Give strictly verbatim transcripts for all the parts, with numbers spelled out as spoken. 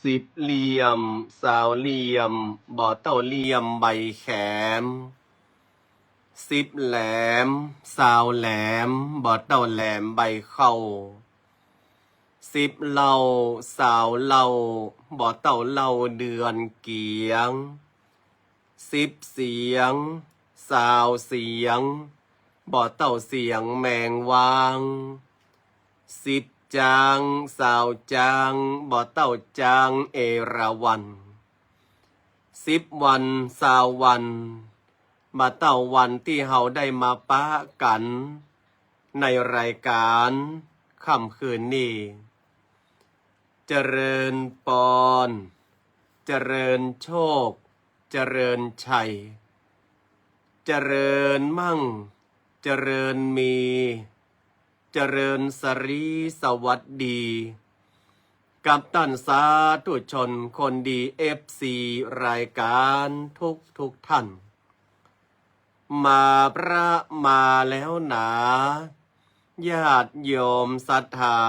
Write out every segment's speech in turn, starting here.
สิบเหลี่ยม ซาวเหลี่ยม บ่เต้าเหลี่ยมใบแขม สิบแหลม ซาวแหลม บ่เต้าแหลมใบเข้า สิบเหล่า ซาวเหล่า บ่เต้าเหล่าเดือนเกียง สิบเสียง ซาวเสียง บ่เต้าเสียงแมงว้าง สิบจ๊าง ซาวจ๊าง บ่เต้าจ๊างเอราวัณ สิบวัน ซาววัน บ่เต้าวันตี้เฮาได้มาปะกั๋นในรายก๋านค่ำคืนนี้ เจริญปอน เจริญโชค เจริญชัย เจริญมั่ง เจริญมี เจริญสรีสวัสดี กับต้านสาธุชนคนดี เอฟซี รายก๋านทุกทุกท่าน มาพระมาแล้วหนา ญาติโยมศรัทธา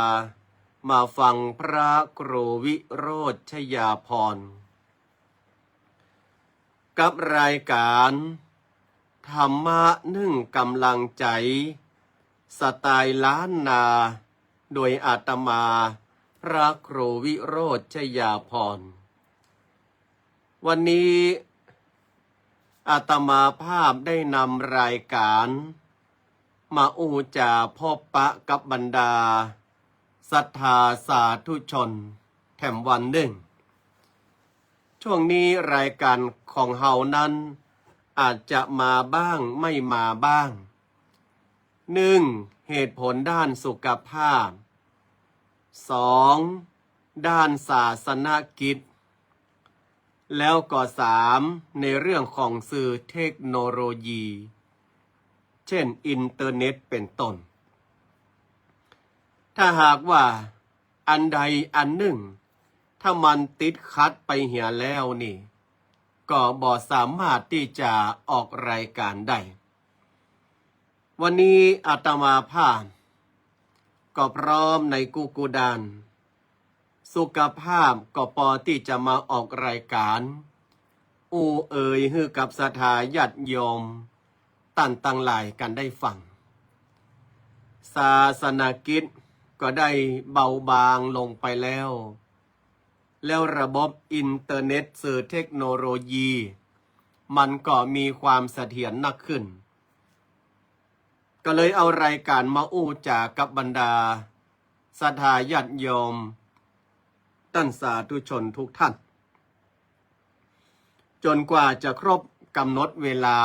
มาฟังพระครูวิโรจน์ชยาภรณ์ กับรายก๋านธรรมะนึ่งกำลังใจ๋ สไตล์ล้านนา โดยอาตมาพระครูวิโรจน์ชยาภรณ์ วันนี้อาตมาภาพได้นำรายก๋านมาอู้จ๋าพบปะกับบรรดาศรัทธาสาธุชนแถมวันนึ่ง ช่วงนี้รายก๋านของเฮานั้นอาจจะมาบ้างไม่มาบ้าง นึ่ง เหตุผลด้านสุขภาพ สอง ด้านศาสนกิจ แล้วก็ สาม ในเรื่องของสื่อเทคโนโลยี เช่นอินเทอร์เน็ตเป็นต้น ถ้าหากว่าอันใดอันนึ่ง ถ้ามันติดขัดไปเหียแล้วนี่ ก็บ่สามารถตี้จะออกรายก๋านได้ วันนี้อาตมาภาพก็พร้อมในกู้ๆ ด้าน สุขภาพก็ปอตี้จะมาออกรายก๋าน อู้เอ่ยหื้อกับศรัทธาญาติโยมต้านตังหลายกั๋นได้ฟัง ศาสนกิจก็ได้เบาบางลงไปแล้ว แล้วระบบอินเทอร์เน็ตสื่อเทคโนโลยี มันก็มีความเสถียรนักขึ้น ก็เลยเอารายก๋านมาอู้จ๋ากับบรรดาศรัทธาญาติโยมต้านสาธุชนทุกท่าน จนกว่าจะครบกำหนดเวลา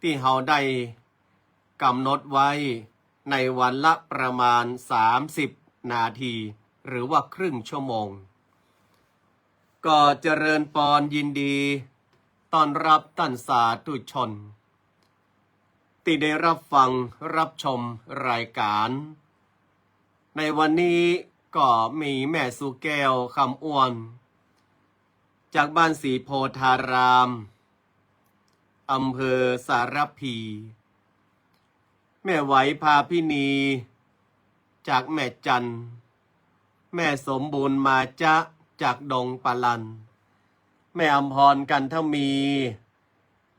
ตี้เฮาได้กำหนดไว้ในวันละประมาณสามสิบนาที หรือว่าครึ่งชั่วโมง ก็เจริญปอนยินดีต้อนรับต้านสาธุชน ตี้ได้รับฟังรับชมรายการ ในวันนี้ก็มีแม่สุแก้ว คำอ้วน จากบ้านศรีโพธาราม อำเภอสารภี แม่ไหว พาพินี จากแม่จัน แม่สมบูรณ์ มาจะ จากดงปะลัน แม่อำพร กันทมี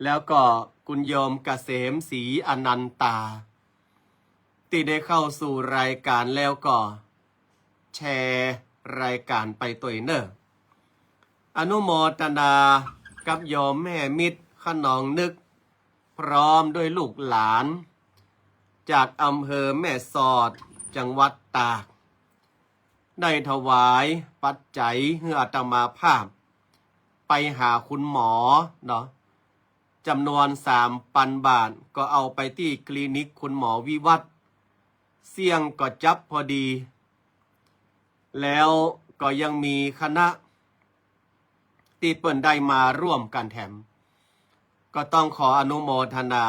แล้วก็คุณโยมเกษมศรีอนันตา ตี้ได้เข้าสู่รายการแล้วก็แชร์รายการไปตวยเน่อ อนุโมทนากับโยมแม่มิตร ขนองนึก พร้อมด้วยลูกหลาน จากอำเภอแม่สอด จังหวัดตาก ได้ถวายปัจจัยหื้ออาตมาภาพ ไปหาคุณหมอเนาะ จ๋ำนวนสามปันบาท ก็เอาไปตี้คลินิกคุณหมอวิวัฒน์ เสี้ยงก็จั๊บพอดี แล้วก็ยังมีคณะตี้เปิ้นได้มาร่วมกั๋นแถม ก็ต้องขออนุโมทนา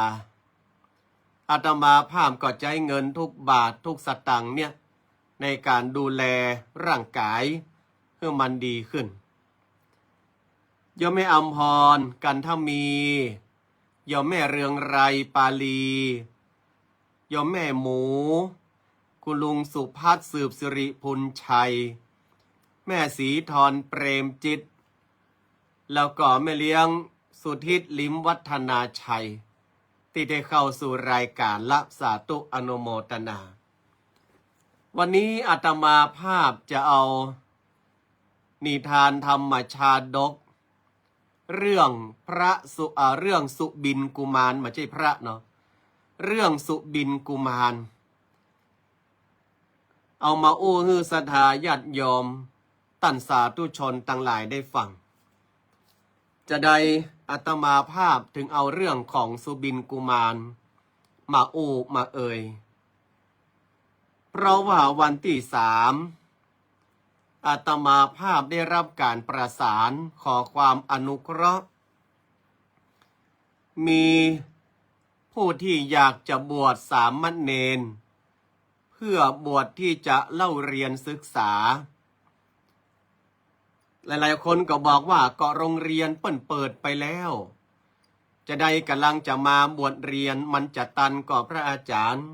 อาตมาภาพก็ใจ๊เงินทุกบาททุกสตางค์เนี่ย ในก๋านดูแลร่างก๋ายหื้อมันดีขึ้น โยมแม่อำพร กันทมี โยมแม่เรืองไกร ปาลี โยมแม่หมู คุณลุงสุพัฒน์ สืบสิริพูนชัย แม่ศรีธร เปรมจิต แล้วก็แม่เลี้ยงสุทิศ ลิ้มวัฒนาชัย ตี้ได้เข้าสู่รายการละ สาธุอนุโมทนา วันนี้อาตมาภาพจะเอานิทานธรรมชาดก เรื่องพระสุ อ่า เรื่องสุบินกุมาร บ่ใจ้พระเนาะ เรื่องสุบินกุมาร เอามาอู้หื้อศรัทธาญาติโยม ต้านสาธุชนตังหลายได้ฟัง จาใดอาตมาภาพถึงเอาเรื่องของสุบินกุมารมาอู้มาเอ่ย เพราะว่าวันตี้สาม อาตมาภาพได้รับก๋านประสานขอความอนุเคราะห์ มีผู้ตี้อยากจะบวชสามเณร เพื่อบวชตี้จะเล่าเรียนศึกษา หลายๆ คนก็บอกว่าก็โรงเรียนเปิ้นเปิดไปแล้ว จาใดก่ำลังจะมาบวชเรียน มันจะตันก่อพระอาจารย์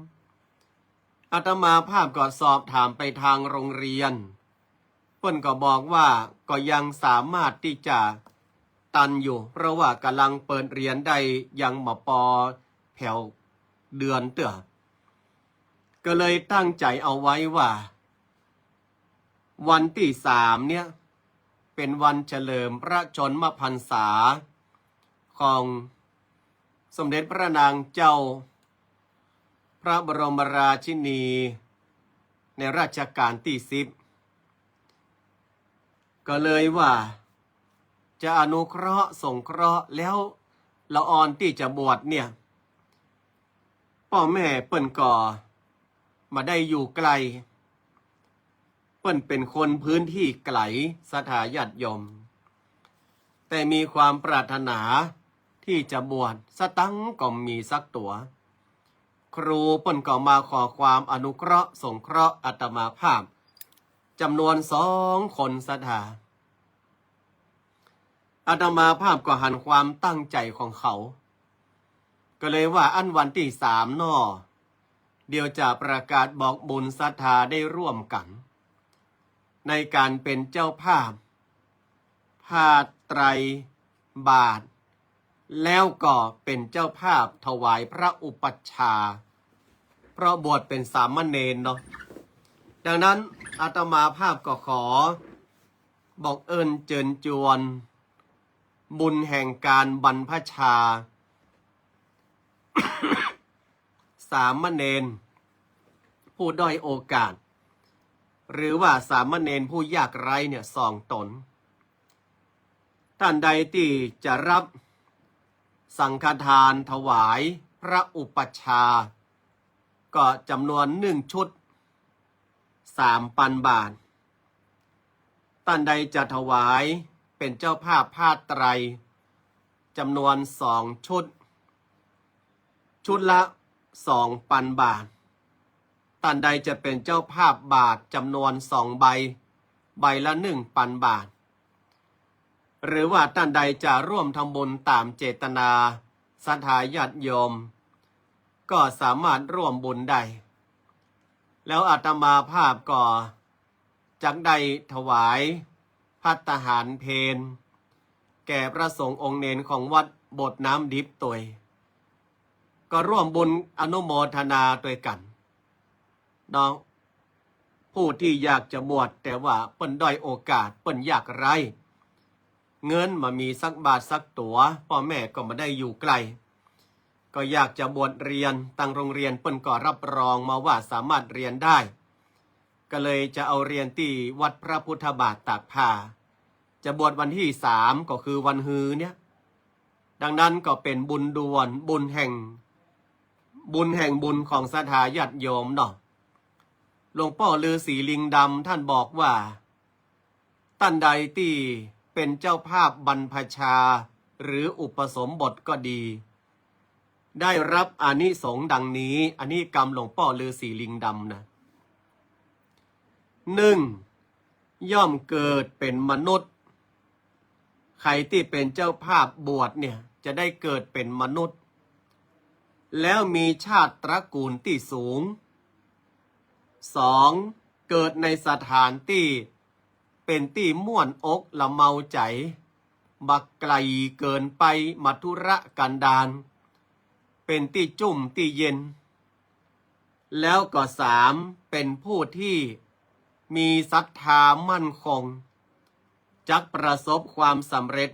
อาตมาภาพก็สอบถามไปตางโรงเรียน เปิ้นก็บอกว่าก็ยังสามารถตี้จะตันอยู่ เพราะว่าก่ำลังเปิดเรียนได้ยังบ่ปอแผวเดือนเตื้อ ก็เลยตั้งใจ๋เอาไว้ว่า วันตี้สามเนี่ย เป๋นวันเฉลิมพระชนมพรรษา ของสมเด็จพระนางเจ้า พระบรมราชินี ในรัชกาลตี้สิบ ก็เลยว่าจะอนุเคราะห์สงเคราะห์ แล้วละอ่อนตี้จะบวชเนี่ย ป้อแม่เปิ้นก็บ่ได้อยู่ใก้ เปิ้นเป๋นคนพื้นตี้ไก๋ ศรัทธาญาติโยม แต่มีความปรารถนาตี้จะบวช สตังค์ก็บ่มีสักตั๋ว ครูเปิ้นก็มาขอความอนุเคราะห์สงเคราะห์อาตมาภาพ จ๋ำนวนสองคนศรัทธา อาตมาภาพก็หันความตั้งใจ๋ของเขา ก็เลยว่าอั้นวันตี้สามน้อ เดี๋ยวจะประกาศบอกบุญศรัทธาได้ร่วมกั๋น ในก๋านเป๋นเจ้าภาพ ผ้าไตรบาตร แล้วก็เป๋นเจ้าภาพถวายพระอุปัชฌาย์ เพราะบวชเป๋นสามเณรเนาะ ดังนั้นอาตมาภาพก็ขอบอกเอิ้นเจิญจวน บุญแห่งก๋านบรรพชา สามเณรผู้ด้อยโอกาส หรือว่าสามเณรผู้ยากไร้เนี่ยสองต๋น ต้านใดตี้จะฮับสังฆทานถวายพระอุปัชฌาย์ ก็จ๋ำนวนนึ่งชุด สามปันบาท ต้านใดจะถวายเป๋นเจ้าภาพผ้าไตร จ๋ำนวนสองชุด ชุดละสองปันบาท ต้านใดจะเป๋นเจ้าภาพบาตรจ๋ำนวนสองใบ ใบละนึ่งปันบาท หรือว่าต้านใดจะฮ่วมทำบุญต๋ามเจตนาศรัทธาญาติโยม ก็สามารถฮ่วมบุญได้ แล้วอาตมาภาพก็จักได้ถวายภัตตาหารเพล แก่พระสงฆ์องค์เณรของวัดโบสถ์น้ำดิบตวย ก็ฮ่วมบุญอนุโมทนาตวยกั๋นเนาะ ผู้ตี้อยากจะบวชแต่ว่าเปิ้นด้อยโอกาส เปิ้นยากไร้ เงินบ่มีสักบาทสักตั๋ว ป้อแม่ก็บ่ได้อยู่ใก้ ก็อยากจะบวชเฮียน ตางโฮงเฮียนเปิ้นก็ฮับรองมาว่าสามารถเฮียนได้ ก็เลยจะเอาเฮียนตี้วัดพระพุทธบาทตากผ้า จะบวชวันตี้สาม ก็คือวันฮือเนี่ย ดังนั้นก็เป๋นบุญด่วน บุญแห่ง บุญแห่งบุญของศรัทธาญาติโยมเนาะ หลวงป้อฤๅษีลิงดำต้านบอกว่า ต้านใดตี้เป๋นเจ้าภาพบรรพชา หรืออุปสมบทก็ดี ได้ฮับอานิสงส์ดังนี้ อันนี้กำหลวงป้อฤๅษีลิงดำนะ นึ่ง ย่อมเกิดเป๋นมนุษย์ ใผตี้เป๋นเจ้าภาพบวชเนี่ย จะได้เกิดเป๋นมนุษย์ แล้วมีชาติตระกูลตี้สูง สอง เกิดในสถานตี้เป๋นตี้ม่วนอกละเมาใจ๋ บ่ไก๋เกินไป บ่ทุรกันดาร เป๋นตี้จุ่มตี้เย็น แล้วก็สาม เป๋นผู้ตี้มีศรัทธามั่นคง จักประสบความสำเร็จ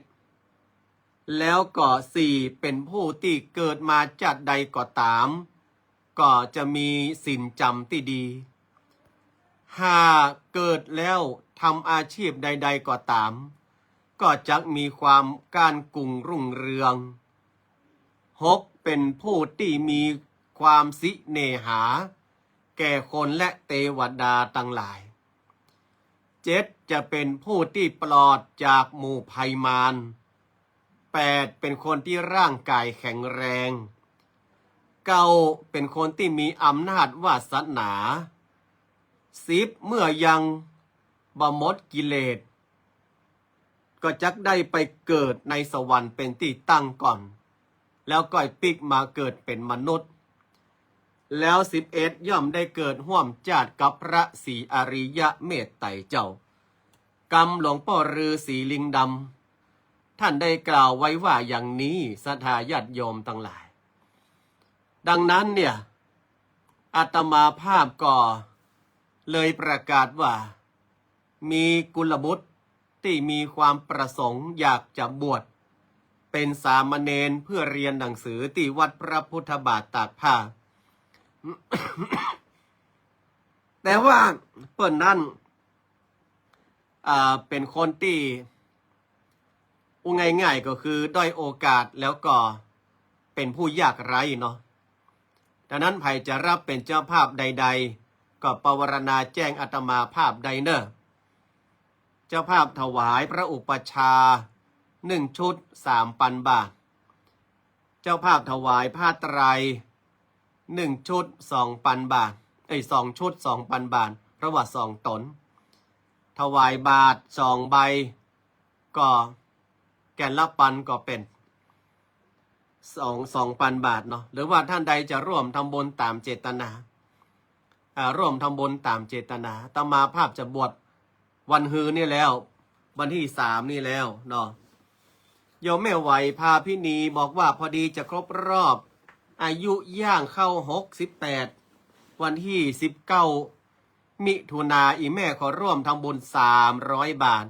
แล้วก็สี่ เป๋นผู้ตี้เกิดมาจาติใดก็ต๋าม ก็จะมีศีลจ๋ำตี้ดี ห้า เกิดแล้วทำอาชีพใดๆก็ต๋าม ก็จักมีความก้านกุงรุ่งเรือง หก เป๋นผู้ตี้มีความเสน่หา แก่คนและเตวดาตังหลาย เจ็ด จะเป๋นผู้ตี้ปลอดจากหมู่ภัยมาร แปด เป๋นคนตี้ร่างก๋ายแข็งแรง เก้า เป๋นคนตี้มีอำนาจวาสนา สิบ เมื่อยังบ่หมดกิเลส ก็จักได้ไปเกิดในสวรรค์เป๋นตี้ตั้งก่อน แล้วก็ปิ๊กมาเกิดเป๋นมนุษย์ แล้วสิบเอ็ด ย่อมได้เกิดฮ่วมจาติกับพระศรีอริยะเมตไตรเจ้า กำหลวงป้อฤๅษีลิงดำ ต้านได้กล่าวไว้ว่าอย่างนี้ ศรัทธาญาติโยมตังหลาย ดังนั้นเนี่ย อาตมาภาพก็เลยประกาศว่า มีกุลบุตรตี้มีความประสงค์อยากจะบวชเป๋นสามเณรเพื่อเฮียนหนังสือตี้วัดพระพุทธบาทตากผ้า แต่ว่าเปิ้นนั้น อ่า เป๋นคนตี้ อู้ง่ายๆ ก็คือด้อยโอกาสแล้วก็เป๋นผู้ยากไร้เนาะ ดังนั้นใผจะฮับเป๋นเจ้าภาพใดๆ ก็ปวารณาแจ้งอาตมาภาพได้เน่อ เจ้าภาพถวายพระอุปัชฌาย์นึ่งชุดสามปันบาท เจ้าภาพถวายผ้าไตรนึ่งชุดสองปันบาท เอ้ย สองชุดสองปันบาท เพราะว่าสองต๋น ถวายบาตรสองใบ ก็แก่นละปันก็เป๋นสอง สองปันบาทเนาะ หรือว่าต้านใดจะฮ่วมทำบุญต๋ามเจตนา อ่า ฮ่วมทำบุญต๋ามเจตนา อาตมาภาพจะบวชวันฮือนี่แล้ว วันตี้สามนี่แล้วเนาะ โยมแม่ไหว พาพินีบอกว่าพอดีจะครบรอบอายุย่างเข้าหกสิบแปด วันตี้สิบเก้า มิถุนา อี่แม่ขอฮ่วมทำบุญสามร้อยบาท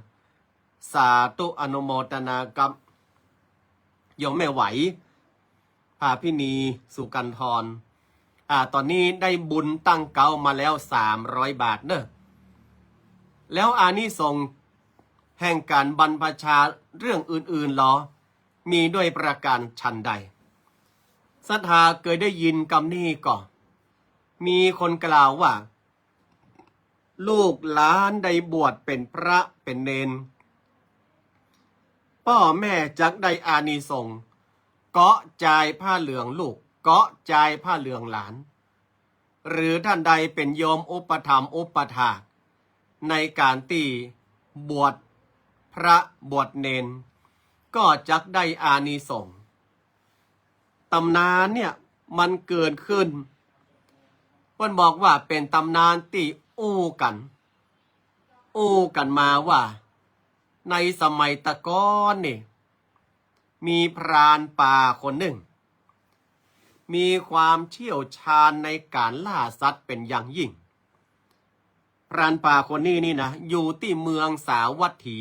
สาธุอนุโมทนากับโยมแม่ไหว พาพินี สุกันทร อ่า ต๋อนนี้ได้บุญตั้งเก๊ามาแล้วสามร้อยบาทเน่อ แล้วอานิสงส์ แห่งก๋านบรรพชาเรื่องอื่นๆ ลอ มีด้วยประก๋านฉันใด ศรัทธาเกยได้ยินกำนี้ก่อ มีคนกล่าวว่า ลูกหลานได้บวชเป๋นพระเป๋นเณร ป้อแม่จักได้อานิสงส์ เกาะจายผ้าเหลืองลูก เกาะจายผ้าเหลืองหลาน หรือต้านใดเป๋นโยมอุปถัมภ์อุปถาก ในก๋านตี้บวชพระบวชเณร ก็จักได้อานิสงส์ ต๋ำนานเนี่ยมันเกิดขึ้น เปิ้นบอกว่าเป๋นต๋ำนานตี้อู้กั๋น อู้กั๋นมาว่า ในสมัยตะก๊อนนี่ มีพรานป่าคนนึ่ง มีความเชี่ยวชาญในก๋านล่าสัตว์เป๋นอย่างยิ่ง พรานป่าคนนี้นี่นะ อยู่ตี้เมืองสาวัตถี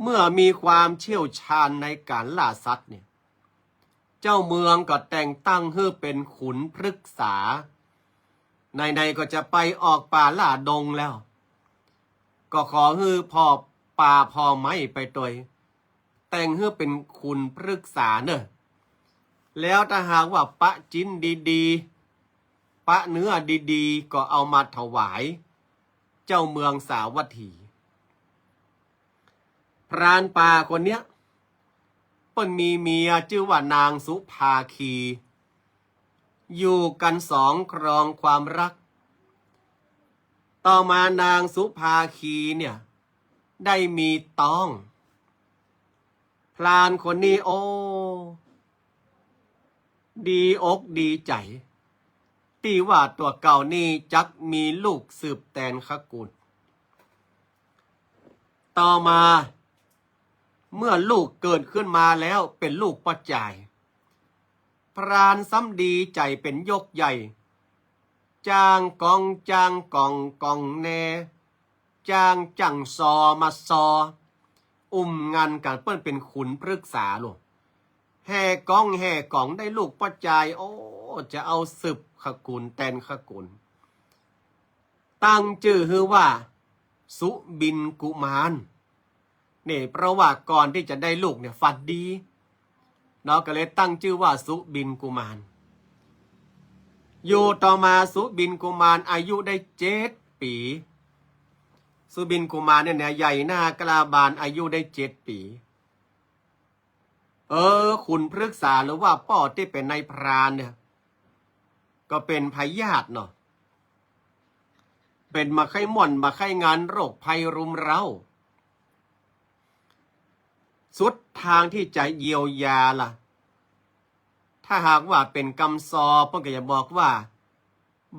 เมื่อมีความเชี่ยวชาญในก๋านล่าสัตว์เนี่ย เจ้าเมืองก็แต่งตั้งหื้อเป๋นขุนพฤกษา ไหนๆ ก็จะไปออกป่าล่าดงแล้ว ก็ขอหื้อผ่อป่าผ่อไม้ไปตวย แต่งหื้อเป๋นขุนพฤกษาเน่อ แล้วถ้าหากว่าปะจิ๊นดีๆ ปะเนื้อดีๆ ก็เอามาถวายเจ้าเมืองสาวัตถี พรานป่าคนเนี้ย เปิ้นมีเมียจื้อว่านางสุภาคี อยู่กั๋นสองครองความฮัก ต่อมานางสุภาคีเนี่ย ได้มีต๊อง พรานคนนี้ โอ้ ดีอกดีใจ๋ ตี้ว่าตั๋วเก่านี่จักมีลูกสืบแตนขะกู๋น ต่อมา เมื่อลูกเกิดขึ้นมาแล้วเป๋นลูกป้อจาย พรานซ้ำดีใจ๋เป๋นยกใหญ่ จ้างก๋องจ้างก๋องก๋องแน่ จ้างจ้างซอมาซอ อุ้มงันกั๋นเปิ้นเป๋นขุนพฤกษาลูก แห่ก๋องแห่ก๋องได้ลูกป้อจาย โอ้ จะเอาสืบขะกู๋นแตนขะกู๋น ตั้งจื้อหื้อว่า สุบินกุมาร นี่ เพราะว่าก่อนตี้จะได้ลูกเนี่ยฝันดีเนาะ ก็เลยตั้งจื้อว่าสุบินกุมาร อยู่ต่อมาสุบินกุมารอายุได้เจ็ดปี๋ สุบินกุมารเนี่ยนะ ใหญ่หน้ากล้าบาน อายุได้เจ็ดปี๋ เออ ขุนพฤกษาหรือว่าป้อตี้เป๋นนายพรานเนี่ย ก็เป๋นพยาธิเนาะ เป๋นบ่าไข้ม่อนบ่าไข้งาน โรคภัยรุมเร้า สุดทางตี้จะเยียวยาล่ะ ถ้าหากว่าเป๋นกำซอ เปิ้นก็จะบอกว่า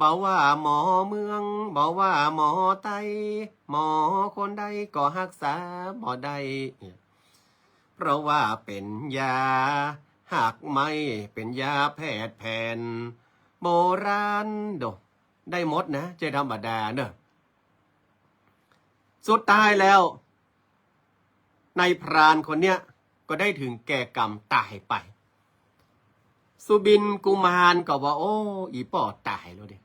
บ่ว่าหมอเมือง บ่ว่าหมอใต้ หมอคนใดก็ฮักษาบ่ได้ เพราะว่าเป๋นยาฮากไม้ เป๋นยาแพทย์แผนโบราณ โด ได้หมดนะ เจ้าธรรมดาเนอะ สุดท้ายแล้ว นายพรานคนเนี้ยก็ได้ถึงแก่กรรมต๋ายไป สุบินกุมารก็ว่า โอ้ อี่ป้อต๋ายแล้วเด้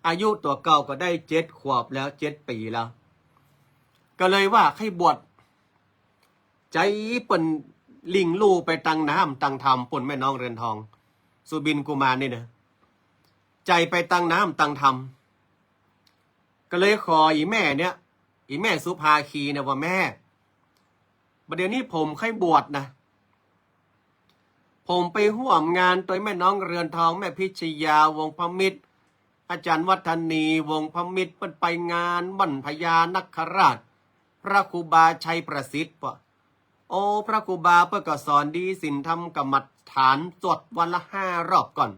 อายุตั๋วเก่าก็ได้เจ็ดขวบแล้ว เจ็ดปี๋แล้ว ก็เลยว่าใค่บวช ใจ๋เปิ้นลิ่งลู่ไปตังน้ำตังธรรมปู้น แม่น้องเรือนทอง สุบินกุมารนี่นะ ใจ๋ไปตังน้ำตังธรรม ก็เลยขออี่แม่เนี่ย อี่แม่สุภาคีเนี่ยว่า แม่ บ่าเดี่ยวนี้ผมใค่บวชนะ ผมไปฮ่วมงานตวยแม่น้องเรือนทอง แม่พิชยา วงศ์พมิตร อาจ๋ารย์วัฒนี วงศ์พมิตร เปิ้นไปงานบ้านพญานาคราช พระครูบาชัยประสิทธิ์ปะ โอ้ พระครูบาเปิ้นก็สอนดี ศีลธรรมกรรมฐาน สวดวันละห้ารอบก่อน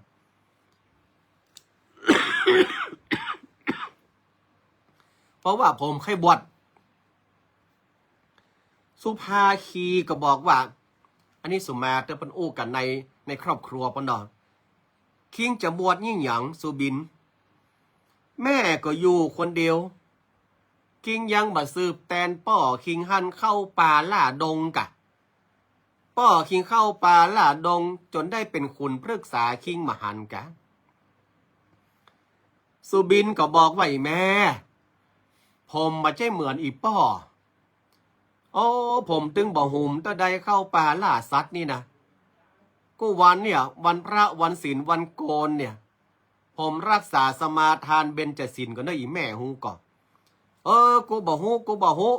เพราะว่าผมใค่บวช สุภาคีก็บอกว่า อันนี้สุมาเตอร์เปิ้นอู้กั๋นใน ในครอบครัวเปิ้นเนาะ คิงจะบวชอี่หยังสุบิน แม่ก็อยู่คนเดียว คิงยังบ่าสืบแตนป้อคิงหั้นเข้าป่าล่าดงกะ ป้อคิงเข้าป่าล่าดงจ๋นได้เป๋นขุนพฤกษา คิงบ่หันกะ สุบินก็บอกว่า อี่แม่ ผมบ่ใจ้เหมือนอี่ป้อ โอ้ ผมตึงบ่หุมตะใดเข้าป่าล่าสัตว์นี่นะ กู้วันเนี่ย วันพระ วันศีล วันโกนเนี่ย ผมรักษาสมาทานเบญจศีลก่อเน่ออี่แม่ฮู้ก่อ เออ กูบ่ฮู้ กูบ่ฮู้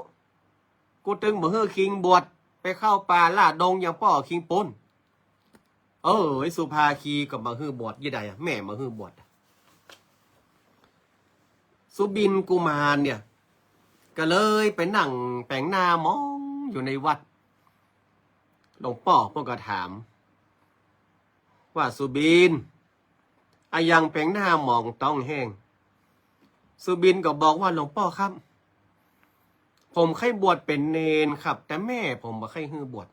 กูตึงบ่หื้อคิงบวช ไปเข้าป่าล่าดงอย่างป้อคิงปู๊น เออ ไอ้สุภาคีก็บ่หื้อบวช ยี่ใดอะ แม่บ่หื้อบวชอะ สุบินกุมารเนี่ย ก็เลยไปนั่งแป๋งหน้ามองอยู่ในวัด หลวงป้อเปิ้นก็ถาม ว่าสุบิน อะหยังแป๋งหน้ามองต้องแห้ง สุบินก็บอกว่า หลวงป้อครับ ผมใค่บวชเป๋นเณรครับ แต่แม่ผมบ่ใค่หื้อบวช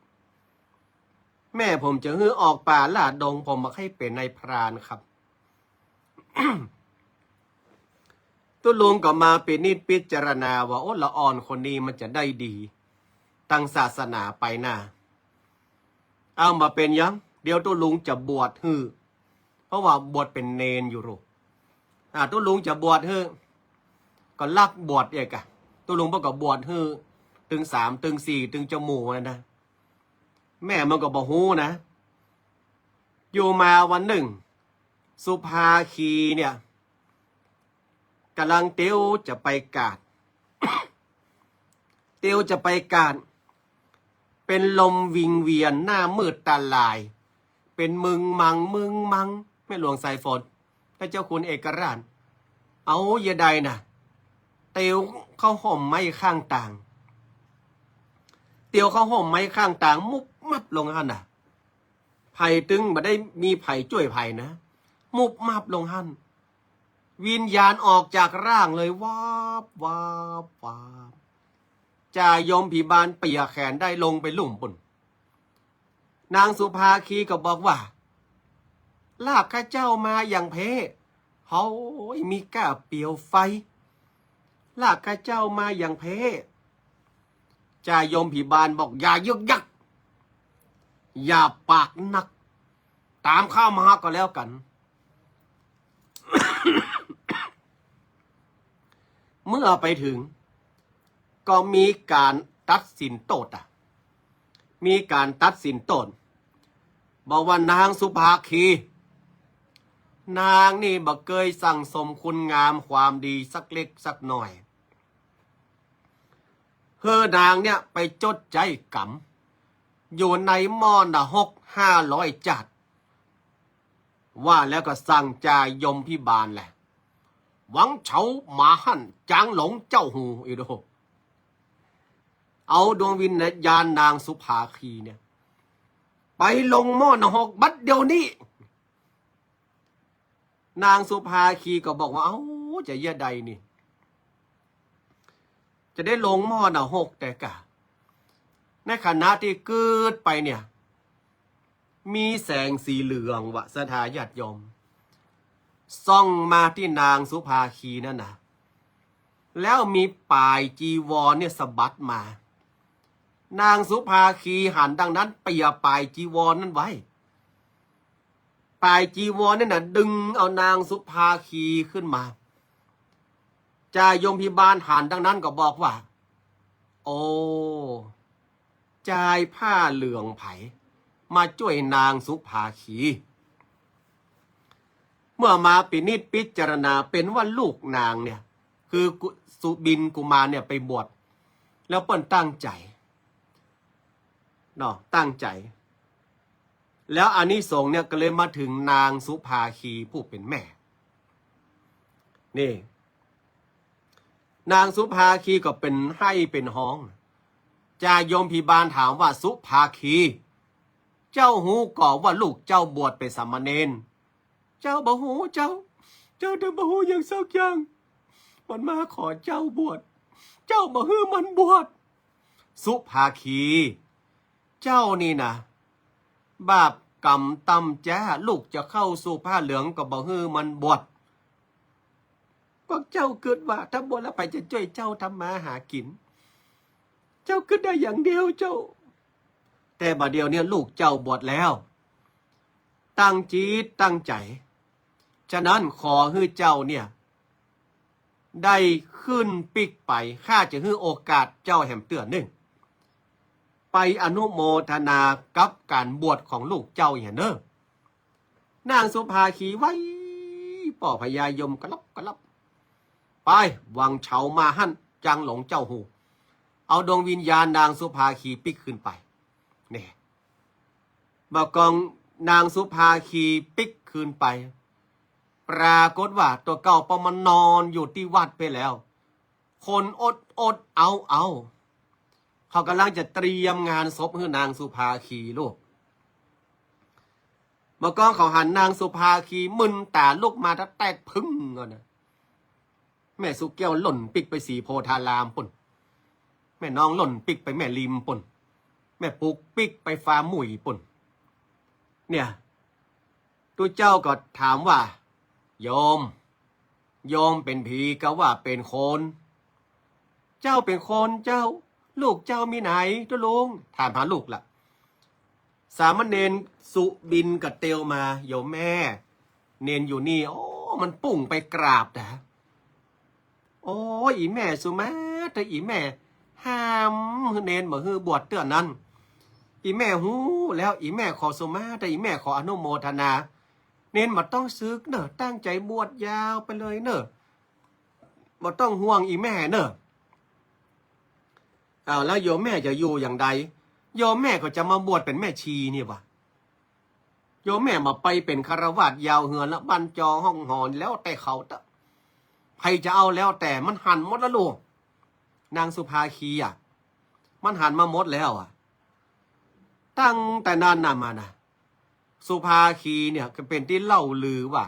แม่ผมจะหื้อออกป่าล่าดง ผมบ่ใค่เป๋นนายพรานครับ ตุ๊ลุงก็มาพินิจพิจารณาว่า โอ้ ละอ่อนคนนี้มันจะได้ดี ตังศาสนาไปหน้า เอาบ่เป๋นหยัง เดี๋ยวตุ๊ลุงจะบวชหื้อ เพราะว่าบวชเป๋นเณรอยู่ลูก อ่า ตุ๊ลุงจะบวชหื้อ ก็ฮักบวชเอกอะ ตุ๊ลุงเปิ้นก็บวชหื้อ ตึงสาม ตึงสี่ ตึงจาหมู่นั่นนะ แม่มันก็บ่ฮู้นะ อยู่มาวันนึ่ง สุภาคีเนี่ย ก่ำลังเตียวจะไปกาด เตียวจะไปกาด เป๋นลมวิงเวียน หน้ามืดตาลาย เป๋นมึงมัง มึงมัง แม่หลวงสายฝน และเจ้าคุณเอกราช เอาเยียะใดน่ะ เตียวเข้าห่มไม้ข้างตาง เตียวเข้าห่มไม้ข้างตาง มุบมับลงหั้นน่ะ ใผตึงบ่ได้มีใผจ้วยใผนะ มุบมับลงหั้น วิญญาณออกจากร่างเลย วาบ วาบ วาบ จ่ายมผีบาลเปียแขนได้ลงไปลุ่มปุ้น นางสุภาคีก็บอกว่า ลากข้าเจ้ามาอย่างแพ้ เฮ้ย มีก้าเปลวไฟ ลากข้าเจ้ามาอย่างแพ้ จ่ายมผีบาลบอก อย่ายึกยัก อย่าปากนัก ต๋ามข้ามาก็แล้วกั๋น เมื่อไปถึง ก็มีก๋านตัดสินโต้ษอะ มีก๋านตัดสินโต้ษ บอกว่านางสุภาคี นางนี่บ่เกยสั่งสมคุณงามความดีสักเล็กสักน้อย หื้อนางเนี่ยไปจดใจ๊ก๋รรม อยู่ในหม้อนรกห้าร้อยจาติ ว่าแล้วก็สั่งจ่ายมผีบาลแหละ หวังเฉาหมาหั้น จ๋างหลงเจ้าฮู อีโด เอาดวงวิญญาณนางสุภาคีเนี่ย ไปลงหม้อนรกบัดเดี๋ยวนี้ นางสุภาคีก็บอกว่า เอ้า จะเยียะใดนี่ จะได้ลงหม้อนรกแต่กา ในขณะตี้กึ๊ดไปเนี่ย มีแสงสีเหลืองวะ ศรัทธาญาติโยม ส่องมาตี้นางสุภาคีนั่นนะ แล้วมีป๋ายจีวรเนี่ยสะบัดมา นางสุภาคีหันดังนั้น เปียป๋ายจีวรนั่นไว้ ป๋ายจีวรนั่นน่ะ ดึงเอานางสุภาคีขึ้นมา จ่ายมผีบาลหันดังนั้นก็บอกว่า โอ้ จ่ายผ้าเหลืองใผ มาจ้วยนางสุภาคี เมื่อมาพินิจพิจารณาเป๋นว่าลูกนางเนี่ย คือกุ สุบินกุมารเนี่ยไปบวช แล้วเปิ้นตั้งใจ๋ เนาะ ตั้งใจ๋ แล้วอานิสงส์เนี่ยก็เลยมาเถิงนางสุภาคีผู้เป๋นแม่ นี่ นางสุภาคีก็เป๋นไห้เป๋นฮ้อง จ่ายมผีบาลถามว่า สุภาคี เจ้าฮู้ก่อว่าลูกเจ้าบวชเป๋นสามเณร เจ้าบ่ฮู้เจ้า เจ้าเถิงบ่ฮู้หยังสักอย่าง มันมาขอเจ้าบวช เจ้าบ่หื้อมันบวช สุภาคี เจ้านี่นะ บาปก๋รรมต่ำจ๊า ลูกจะเข้าสู่ผ้าเหลืองก็บ่หื้อมันบวช พวกเจ้ากึ๊ดว่าถ้าบวชแล้วใผจะจ้วยเจ้าทำมาหากิ๋น เจ้ากึ๊ดได้อย่างเดียวเจ้า แต่บ่าเดี่ยวเนี่ยลูกเจ้าบวชแล้ว ตั้งจิตตั้งใจ๋ ฉะนั้นขอหื้อเจ้าเนี่ย ได้ขึ้นปิ๊กไป ข้าจะหื้อโอกาสเจ้าแหมเตื้อนึ่ง ไปอนุโมทนากับก๋านบวชของลูกเจ้าเหียเน่อ นางสุภาคีไหว้ป้อพญายมกะลับกะลับ ไป หวังเฉามาหั้น จังหลงเจ้าฮู้ เอาดวงวิญญาณนางสุภาคีปิ๊กคืนไป เนี่ย บ่ากองนางสุภาคีปิ๊กคืนไป ปรากฏว่าตั๋วเก่าเปิ้นมานอนอยู่ตี้วัดไปแล้ว คนอดอดเอาเอา เขาก่ำลังจะเตรียมงานศพหื้อนางสุภาคีลูก บ่ากองเขาหันนางสุภาคีมึนต๋าลุกมาต๋าแตกผึ้งก่อนนะ แม่สุแก้วล่นปิ๊กไปสีโพธารามปุ้น แม่น้องล่นปิ๊กไปแม่ริมปุ้น แม่ปุ๊กปิ๊กไปฟ้ามุ่ยปุ้น เนี่ย ตุ๊เจ้าก็ถามว่า โยม โยมเป๋นผีกาว่าเป๋นคน เจ้าเป๋นคนเจ้า ลูกเจ้ามีไหนตุ๊ลุง ถามหาลูกละ สามเณรสุบินก็เตียวมา โยมแม่ เณรอยู่นี่ โอ้ มันปุ้งไปกราบนะ โอ้ย อี่แม่สุมาเตอร์ อี่แม่ห้ามหื้อเณรบ่หื้อบวชเตื้อนั้น อี่แม่ฮู้แล้ว อี่แม่ขอสุมาเตอร์ อี่แม่ขออนุโมทนา เณรบ่ต้องสึกเน่อ ตั้งใจ๋บวชยาวไปเลยเน่อ บ่ต้องห่วงอี่แม่เน่อ อ้าว แล้วโยมแม่จะอยู่อย่างใด โยมแม่ก็จะมาบวชเป๋นแม่ชีนี่หว่า โยมแม่บ่ไปเป๋นฆราวาสยาวเฮือนละ บ้านจองห้องหอแล้วแต่เขาเต๊อะ ใผจะเอาแล้วแต่ มันหันหมดแล้วลูก นางสุภาคีอะ มันหันมาหมดแล้วอะ ตั้งแต่นั้นน่ะมานะ สุภาคีเนี่ยก็เป๋นตี้เล่าลือว่า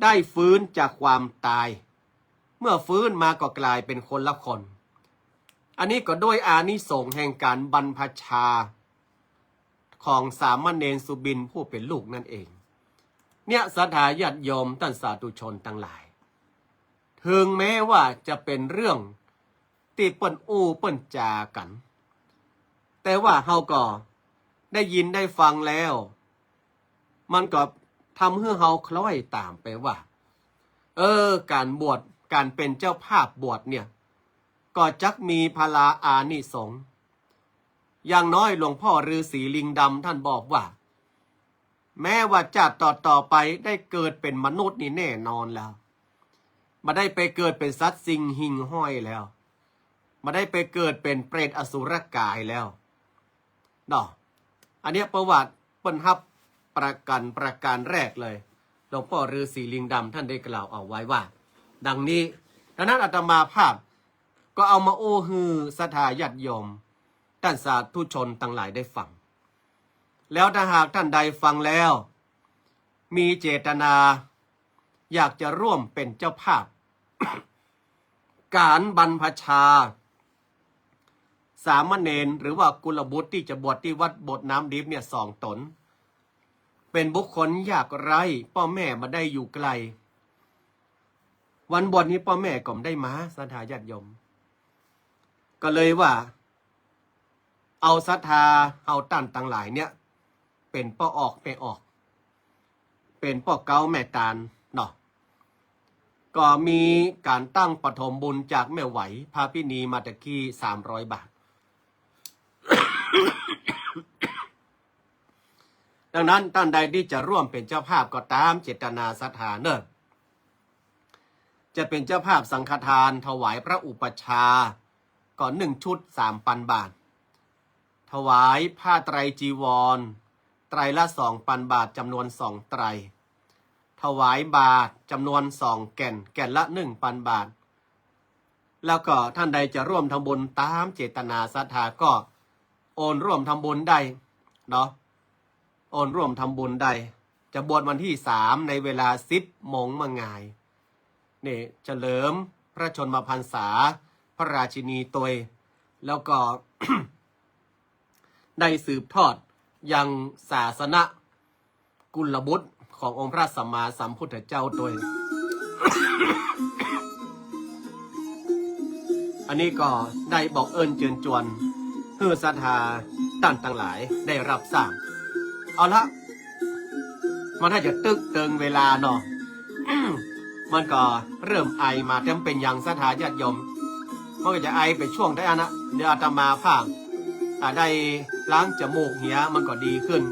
ได้ฟื้นจากความตาย เมื่อฟื้นมาก็กลายเป๋นคนละคน อันนี้ก็ด้วยอานิสงส์แห่งก๋านบรรพชาของสามเณรสุบินผู้เป๋นลูกนั่นเอง เนี่ยศรัทธาญาติโยมต้านสาธุชนตังหลาย เถิงแม้ว่าจะเป๋นเรื่องตี้เปิ้นอู้เปิ้นจ๋ากั๋น แต่ว่าเฮาก็ได้ยินได้ฟังแล้ว มันก็ทำหื้อเฮาคล้อยต๋ามไปว่า เออ ก๋านบวช ก๋านเป๋นเจ้าภาพบวชเนี่ย ก็จักมีพลาอานิสงส์ อย่างน้อยหลวงพ่อฤๅษีลิงดำต้านบอกว่า แม้ว่าจาติต่อๆ ไปได้เกิดเป๋นมนุษย์นี่แน่นอนแล้ว บ่ได้ไปเกิดเป๋นสัตว์สิ่งหิ่งห้อยแล้ว บ่ได้ไปเกิดเป๋นเปรตอสุรกายแล้วเนาะ อันเนี้ยประวัติเปิ้นฮับประกั๋นประก๋านแรกเลย หลวงพ่อฤๅษีลิงดำต้านได้กล่าวเอาไว้ว่า ดังนี้ ดังนั้นอาตมาภาพก็เอามาอู้หื้อศรัทธาญาติโยม ต้านสาธุชนตังหลายได้ฟัง แล้วถ้าหากต้านใดฟังแล้ว มีเจตนาอยากจะร่วมเป๋นเจ้าภาพ ก๋านบรรพชา สามเณรหรือว่ากุลบุตรตี้จะบวชตี้วัดโบสถ์น้ำดิบเนี่ยสองต๋น เป๋นบุคคลยากไร้ ป้อแม่บ่ได้อยู่ใก้ วันบวชนี้ป้อแม่ก็บ่ได้มา ศรัทธาญาติโยม ก็เลยว่า เอาศรัทธาเฮาต้านตังหลายเนี่ย เป๋นป้อออกแม่ออก เป๋นป้อเก๊าแม่ตานเนาะ ก็มีก๋านตั้งปฐมบุญจากแม่ไหว พระพินีมาตะกี้ สามร้อยบาท ดังนั้นต้านใดตี้จะร่วมเป๋นเจ้าภาพก็ต๋ามเจตนาศรัทธาเน่อ จะเป๋นเจ้าภาพสังฆทานถวายพระอุปัชฌาย์ ก็นึ่งชุด สามปันบาท ถวายผ้าไตรจีวร ไตรละ สองปันบาท จ๋ำนวนสองไตร ถวายบาตรจ๋ำนวนสองแก่น แก่นละ นึ่งปันบาท แล้วก็ต้านใดจะร่วมทำบุญต๋ามเจตนาศรัทธาก็โอนร่วมทำบุญได้เนาะ โอนร่วมทำบุญได้ จะบวชวันตี้สามในเวลาสิบโมงเมื่องาย นี่เฉลิมพระชนมพรรษาพระราชินีตวย แล้วก็ ได้สืบทอดยังศาสนกุลบุตรขององค์พระสัมมาสัมพุทธเจ้าตวย อันนี้ก็ได้บอกเอิ้นเจิญจวนหื้อศรัทธาต้านตังหลายได้ฮับทราบ เอาละ มันน่าจะตึกเติงเวลาเนาะ มันก็เริ่มไอมา แต่บ่เป๋นหยังศรัทธาญาติโยม มันก็จะไอไปช่วงใดอันนะ เดี๋ยวอาตมาภาพ อ่า ได้ล้างจมูกเหีย มันก็ดีขึ้น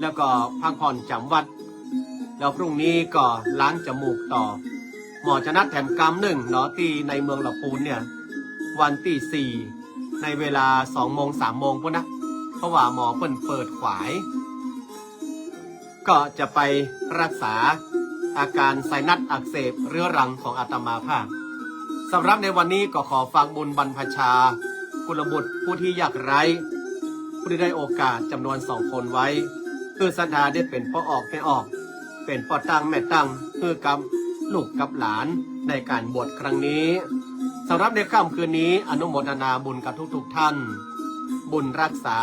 แล้วก็พักผ่อนจ๋ำวัด แล้วพรุ่งนี้ก็ล้างจมูกต่อ หมอจะนัดแถมกำนึ่งเนาะ ตี้ในเมืองละปูนเนี่ย วันตี้สี่ ในเวลาสองโมงสามโมงปู๊นนะ เพราะว่าหมอเปิ้นเปิดขวาย ก็จะไปรักษาอาการไซนัสอักเสบเรื้อรังของอาตมาภาพ สำหรับในวันนี้ก็ขอฝากบุญบรรพชา กุลบุตรผู้ที่ยากไร้ ผู้ที่ได้โอกาสจ๋ำนวนสองคนไว้ เพื่อศรัทธาได้เป๋นป้อออกแม่ออก เป๋นป้อตั้งแม่ตั้ง หื้อกับลูกกับหลานในก๋านบวชครั้งนี้ สำหรับในค่ำคืนนี้อนุโมทนาบุญกับทุกๆ ท่าน บุญรักษา